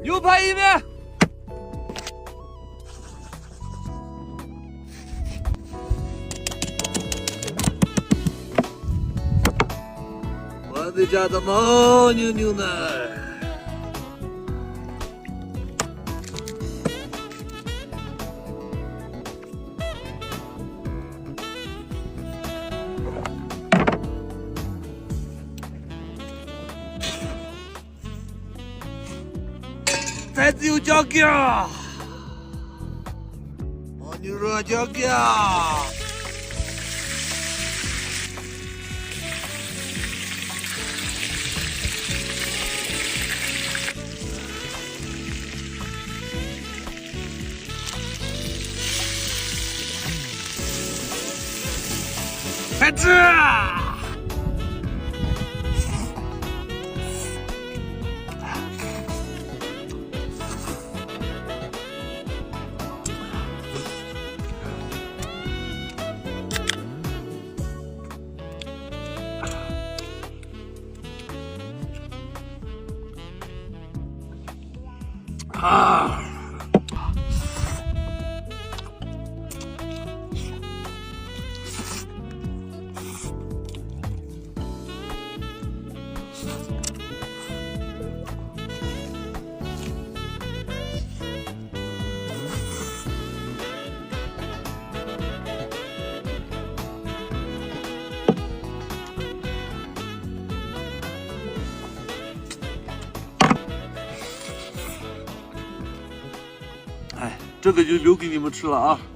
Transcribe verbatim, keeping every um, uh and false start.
牛排一面。我的家的牦牛牛奶。 ད་ཙིའུ་རྒྱག་གི་ཡ། ཨ་ནི་ར་རྒྱག་གི་ཡ། ཕེ་ཙི། ཨ། 这个就留给你们吃了啊。